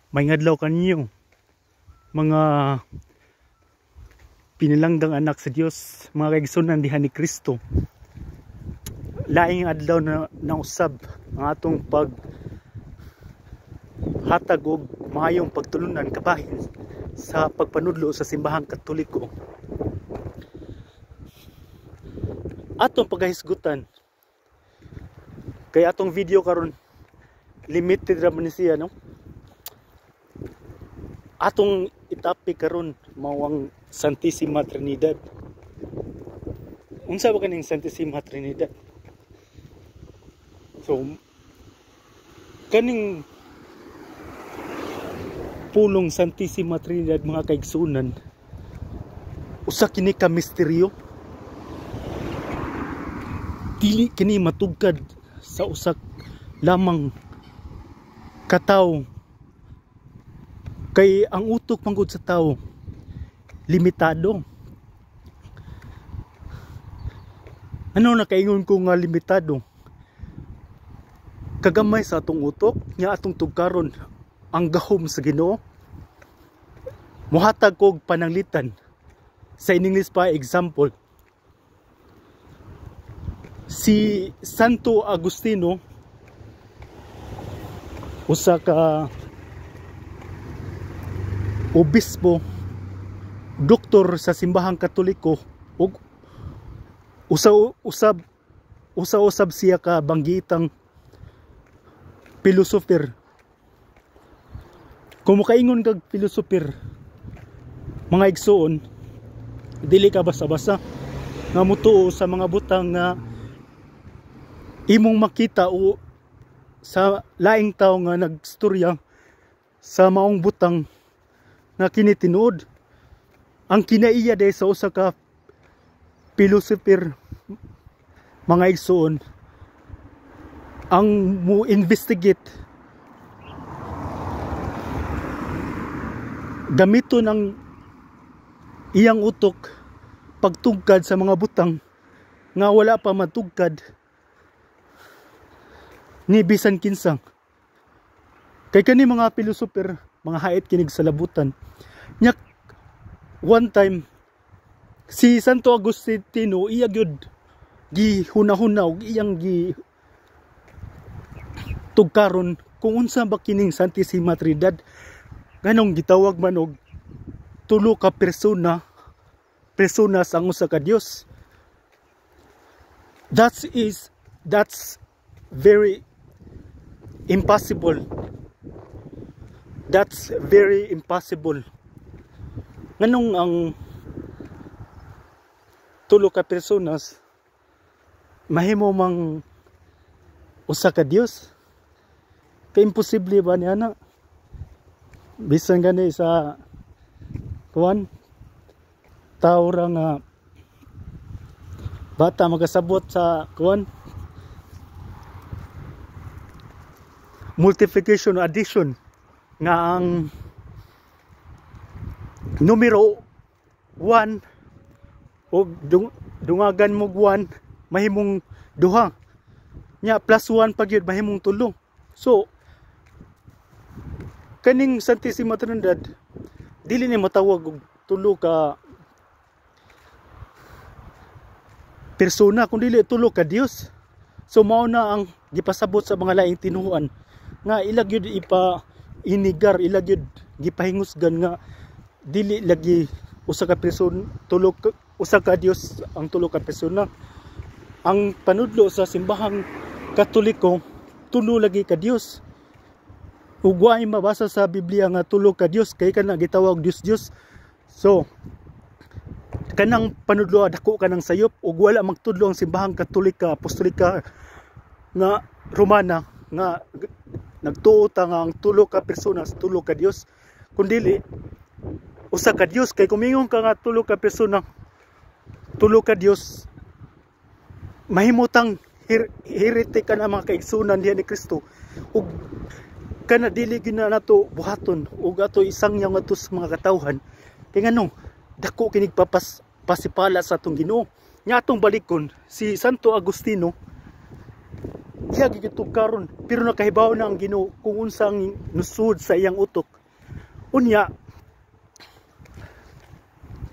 Maayong adlaw kaninyo, mga pinilanggang anak sa Dios, mga kaigsunan diha ni Kristo. Laing adlaw na nausab ang atong pag hatag og maayong pagtulunan kabahin sa pagpanudlo sa Simbahang Katoliko. Atong paghahisgutan kay atong video karon limited ra man ni siya, no? Atong itopic karon mao ang Santissima Trinidad. Unsa ba kaning Santissima Trinidad? So kaning pulong Santissima Trinidad, mga kaigsunan, usa kini ka misteryo. Dili kini matugkad sa usa lamang katawo kay ang utok man gud sa tawo limitado. Ano nakaingon ko nga limitado? Kagamay sa atong utok nga atong tugkaron ang gahom sa Ginoo. Muhatag kog pananglitan sa in English pa, example, si Santo Agustino, usa ka obispo, doktor sa Simbahang Katoliko, ug usa usab usa usab siya ka banggitang philosopher. Kung mukaingon kag philosopher, mga igsuon, dili ka basta-basta nga mutuo sa mga butang nga imong makita o sa laing tao nga nagstorya sa maong butang nga kini tinuod. Ang kinaiya day sa usa ka philosopher, mga igsuon, ang mo investigate gamiton ang iyang utok pagtugkad sa mga butang nga wala pa matugkad ni bisan kinsa. Kay kani mga philosopher, mga hait kinig sa labutan. Nya one time si Santo Agustino, iya gyud gihuna-huna og iyang gi tugkaron kung unsa ba kining Santissima Trinidad, nganong gitawag man og tulo ka personas ang usa ka Dios. That's very impossible. That's very impossible. Nganong ang tulo ka personas mahimo mang usa ka Dios? Kay imposible ba niya na? Bisan gani sa kuan, tao ra nga bata makasabot sa kuan, multiplication, addition, nga ang numero 1 o dungagan mo 1 mahimong duha, nya plus 1 pa gyud mahimong tulo. So kaning Santissima Trinidad dili ni matawag og tulo ka persona kun dili tulo ka Dios. So mao na ang gipasabot sa mga laing tinuohan nga ila gyud ipa inigar, ila gyud gipahingusgan nga dili lagi usa ka person tulo usa ka Dios ang tulo ka persona. Ang panudlo sa Simbahang Katoliko, tulo lagi ka Dios. Ug way mabasa sa Biblia nga tulo ka Dios kay kana gitawag Dios Dios. So kanang panudlo dako kanang sayop ug wala magtudlo ang Simbahang Katolika Apostolika nga Romana nga nagtuo ta nga ang tulo ka personas tulo ka Dios, kundili usa ka Dios. Kay kumingon ka nga tulo ka persona tulo ka Dios, mahimutang heretic ka na, mga kaigsunan diha ni Kristo, ug kana dili gyud na nato buhaton ug ato isang yang ato sa mga katawhan. Kay ngano dako kinig papas pasipala sa atong Ginoo. Nya atong balikon si Santo Agustino, iya gitugkaron pero nakahibaw na ang Ginoo kung unsa ang nusud sa iyang utok. Unya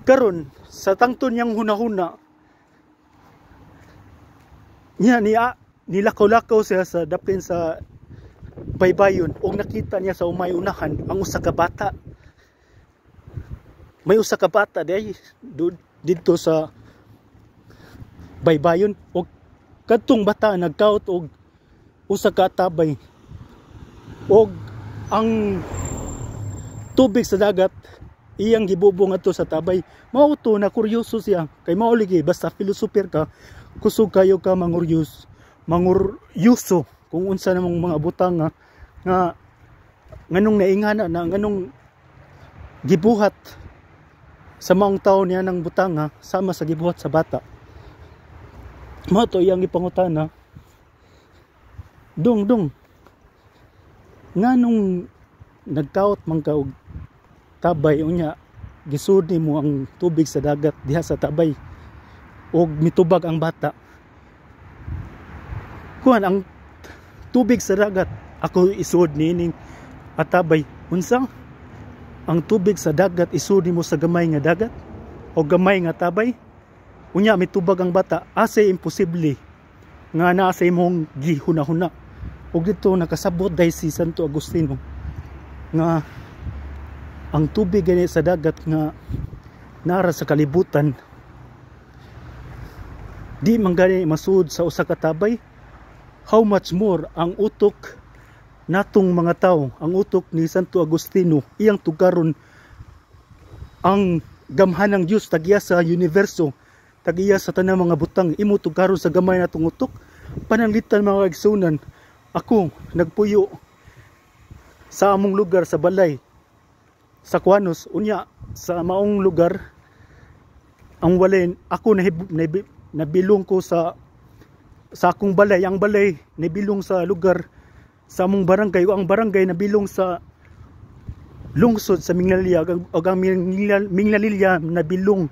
karon sa tangton niyang hunahuna niya, niya nilakaw-lakaw siya sa dapin sa baybayon og nakita niya sa umay unahan ang usa ka bata. May usa ka bata diay didto sa baybayon og kadtong bata nagkaot og usa ka tabay og ang tubig sa dagat iyang gibubong adto sa tabay. Mao to na kuryoso siya kay mao lagi basta philosopher ka, kusog kayo ka manguryuso kung unsa namang mga butang nga nganong naingana na, nganong gibuhat sa maong tao niya ng butanga sama sa gibuhat sa bata. Mao to iyang gipangutana, "Dong, dong, nganong nagkaot man ka og tabay, unya gisud mo ang tubig sa dagat diha sa tabay og mitubag ang bata?" "Kuan, ang tubig sa dagat ako isud niining atabay." "Unsa? Ang tubig sa dagat isud nimo sa gamay nga dagat o gamay nga tabay, unya mitubag ang bata? Asa imposible nga naa sa imong gihuna-huna?" Ug dito nakasabot dahil si Santo Agustino nga ang tubig gani sa dagat nga nara sa kalibutan di man gani masud sa usa ka tabay, how much more ang utok natong mga tao, ang utok ni Santo Agustino, iyang tugaron ang gamhan ng Dios, tag-iya sa universo, tag-iya sa tanang mga butang, imo tugaron sa gamay natong utok? Pananglitan, mga kaigsunan, ako nagpuyo sa among lugar sa balay sa Kuanos. Unya sa maong lugar ang walay ako nabilong ko sa akong balay, ang balay nabilong sa lugar sa among barangay, ang barangay nabilong sa lungsod sa Minglanilla, ug ang Minglanilla nabilong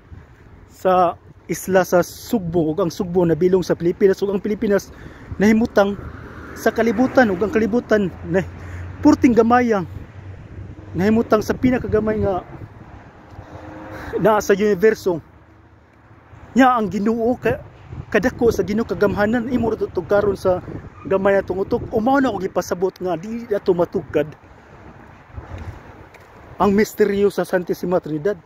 sa isla sa Sugbo, ug ang Sugbo nabilong sa Pilipinas, ug ang Pilipinas nahimutang sa kalibutan, ug ang kalibutan na purting gamaya nahimutang sa pinakagamay nga naa sa universo. Nya ang Ginoo ka, kadako sa Ginoo kagamhanan, imo ra karon sa gamay natong utok? Mao na ako gipasabot nga di nato matugkad ang misteryo sa Santissima Trinidad.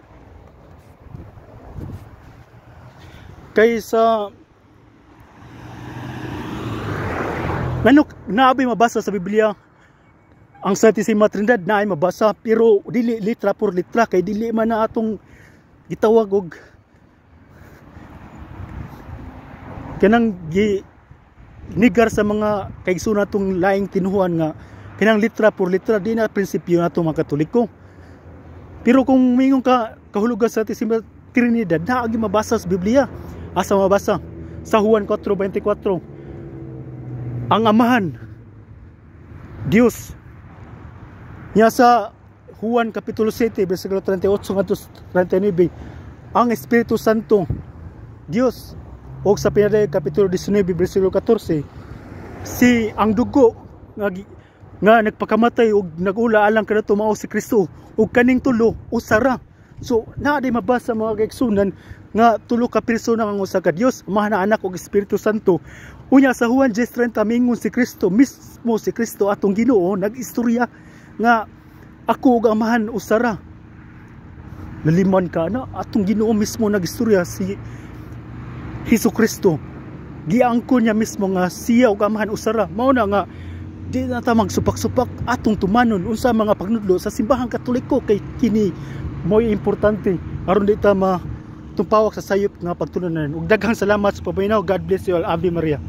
Kaysa ngano naabi mabasa sa Biblia ang Santissima Trinidad? Naay mabasa pero dili litra por litra kay dili man na atong gitawag og kanang gi nigar sa mga kaigsoon natong laing tinuhuan nga kanang litra por litra, di na prinsipyo nato mga Katoliko. Pero kung mingon ka kahulugan sa Santissima Trinidad, naagi mabasa sa Biblia. Asa mabasa? Sa Juan 4:24. Ang Amahan Dios. Nya sa Juan kapitulo 7 bersikulo 38 ngadto 39, ang Espiritu Santo Dios. Og sa Pinadayag kapitulo 19 bersikulo 14, si ang dugo nga nagpakamatay og nagula alang kanato mao si Kristo, ug kaning tulo usara. So naa di mabasa, mga kaigsunan, nga tulo ka persona ang usa ka Dios, Amahan, Anak ug Espiritu Santo. Unya sa Juan 10:30 mingon si Kristo mismo, si Kristo atong Ginoo nag-istorya nga ako ug Amahan usara. Naliman ka na atong Ginoo mismo nag-istorya, si Hesus Kristo, giangkon niya mismo nga siya ug Amahan usara. Mao na nga di na ta magsupak-supak, atong tumanon unsa mga pagnudlo sa Simbahang Katoliko kay kini mo'y importante aron di ta matumpawak sa sayop nga pagtulunan. Ug daghang salamat sa paminaw. God bless you all. Ave Maria.